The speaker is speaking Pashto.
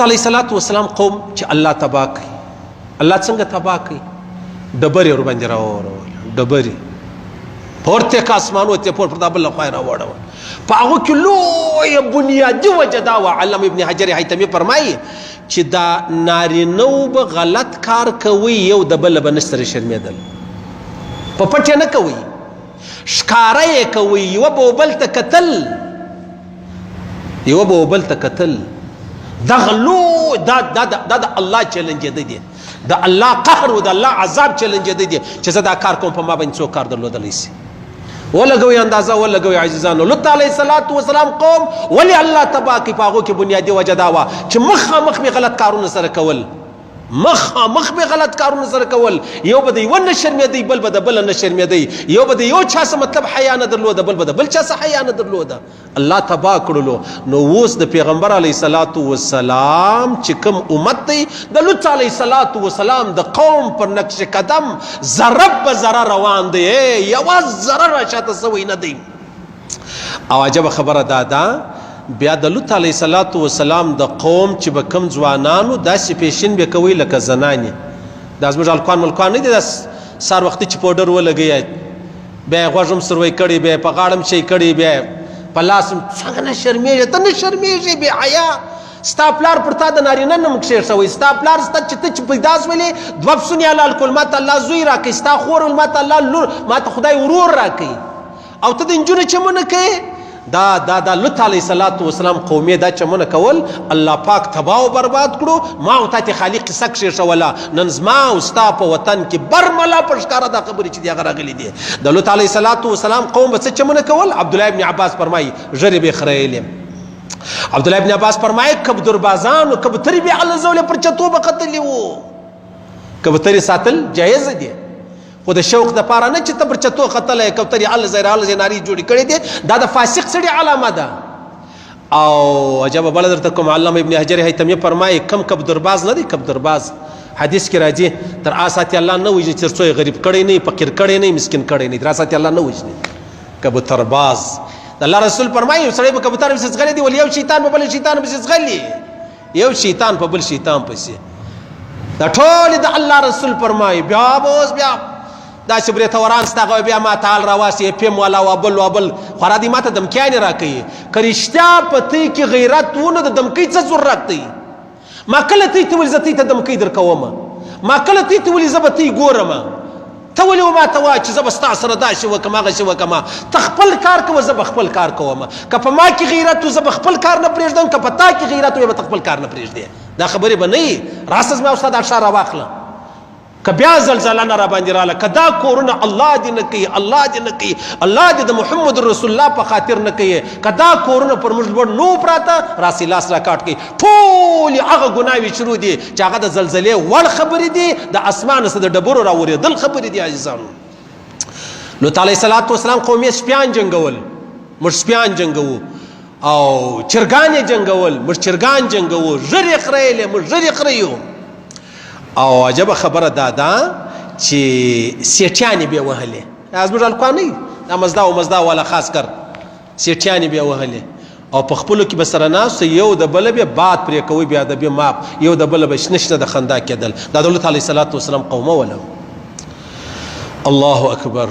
لوط علیه الصلاة والسلام قوم چې الله تباه کړي، الله څنګه تباه کړي؟ ډبرې ورباندې راوورول، ډبرې پورته که اسمانو ته پورته دا بل خوا یې راوړول. په هغو کې لویه بنیادي وجه دا وه، علامه ابن حجر هیتمي فرمایي چې دا نارینه به غلط کار کوي، یو د بل به نه سره شرمېدل، په پټ یې نه کوي، ښکاره یې کوي، یوه به بل ته کتل، یو به بل ته کتل. دغه لوی دا دا دا د الله چیلنج دی، د الله قهر او د الله عذاب چیلنج دی چې زه دا کار کوم، په ما باندې څوک کار درلودلی شي؟ ولګوي اندازه ولګوي عزیزانو. لوط علیه الصلاة والسلام قوم ولی الله تباه کړي؟ په هغو کې بنیادي وجه دا وه چې مخامخ مې غلط کارونه سره کول، مخامخ به غلط کارونه سره کول، یو به د یو نه شرمېدی، بل به د بل نه شرمېدی، یو به د یو چا څه مطلب حیا نه درلوده، بل به د بل چا څه حیا نه درلوده. الله تباه کړلو. نو اوس د پیغمبر علیه الصلاة والسلام چې کوم امت دی، د لوط علیه الصلاة والسلام د قوم پر نقش قدم ذره په ذره روان دی، یوه ذره را شاته سوی نه دی. او عجب خبره دا ده، بیا د لوط علیه الصلاة والسلام د قوم چې به کوم ځوانانو داسې پیشن به کوي لکه زنانې، دا زموږ هلکان ملکان نه دي، دا سهار وختي چې پوډر ولګوي بیا یې غوږ هم سروی کړی، بیا یې په غاړه هم شی کړی، بیا یې په لاس هم. څنګه نه شرمېږې ته؟ نه شرمېږې؟ بې حیا، ستا پلار پر تا د نارینه نوم کښېښوی، ستا پلار ستا چې ته چې پیدا سولې دوه پسونه یې حلال کړل، ما ته الله زوی راکړي، ستا خور ویل ما ته الله لور، ما ته خدای ورور راکړي، او ته د نجونو چمونه کوې. دا دا دا لوط علیه الصلاة والسلام قومې دا چمونه کول، الله پاک تباه او برباد کړو. ما او تا ته خالي قصه کښېښوله. نن زما او ستا په وطن کې برملا په ښکاره دا خبرې چې دي هغه راغلي دي. د لوط علیه الصلاة والسلام قوم به څه چمونه کول؟ عبدالله ابن عباس فرمایي ږیرې به یې خریلې. عبدالله ابن عباس فرمایي کبدربازانو کبترې به یې الوزولې، پر چتو به ختلي وو. کبترې ساتل جایز دي، خو د شوق د پاره نه چې ته پر چتو ختلی کوترې الځی راالځی نارې جوړې کړې دي، دا د فاسق سړي علامه ده. او عجبه بله درته کوم، علامه ابن حجر هیتمي فرمایي کم کب درباز نه دی، کب درباز حدیث کې راځي تر اساتې الله نه وژني تر څو یې غریب کړی نه، فقیر کړی نه، مسکین کړی نه، تر اساتې الله نه وژني کبوتر باز. د الله رسول فرمایي یو سړی به کبوتر پسې ځغلي دی، ولې یو شیطان به بل شیطان پسې ځغلي، یو شیطان په بل شیطان پسې. دا ټول د الله رسول فرمایي. بیا به اوس بیا داسې برېتوران ستا هغه بیا ما ته حال راواسي، اف ایم والا وابل وابل خورا دی ما ته دمکیانې راکوي. که رښتیا په تی کې غیرت و نو د دمکۍ څه ضرورت دی؟ ما کله تی ته ویل زه تی ته دمکۍ درکوم؟ ما کله تی ته ویل زه به تی ګورم؟ ته ولې وماته وایې چې زه به ستا سره داسې وکړم هغسې وکړم؟ ته خپل کار کوه، زه به خپل کار کوم. که په ما کې غیرت و زه به خپل کار نه پرېږدم، که په تا کې غیرت وي به ته خپل کار نه پرېږدې. دا خبرې به نه وي. راسه زما استاد ښار راواخله، که بیا زلزله نه راباندې راله، که دا کورونه الله دې نه کوي، الله دې نه کوي، الله دې د محمد رسول الله په خاطر نه کوي، که دا کورونه پر موږ لوړ نو پراته راسي لاس راکاټ کوي. ټولې هغه ګناوې شروع دي چې هغه د زلزلې وړ خبرې دي، د اسمان څخه د ډبرو راورېدل خبرې دي. عزیزانو، لوط علیه الصلاة والسلام قوم یې سپیان جنګول، موږ سپیان جنګوو، او چرګان یې جنګول، موږ چرګان جنګوو، ږیرې خریلې، موږ ږیرې خریو. او عجبه خبره دا ده چې سیټیانې بیا وهلې، دا زموږ هلکان نه، دا مزدا او مزدا والا خاص کر سیټیانې بیا وهلې، او په خپلو کې به سره ناست، یو د بل به باد پرې کوي، بیا د به ماپ یو د بل به شنه شنه د خندا کېدل. دا د لوط علیه الصلاة والسلام قومه وله. الله اکبر.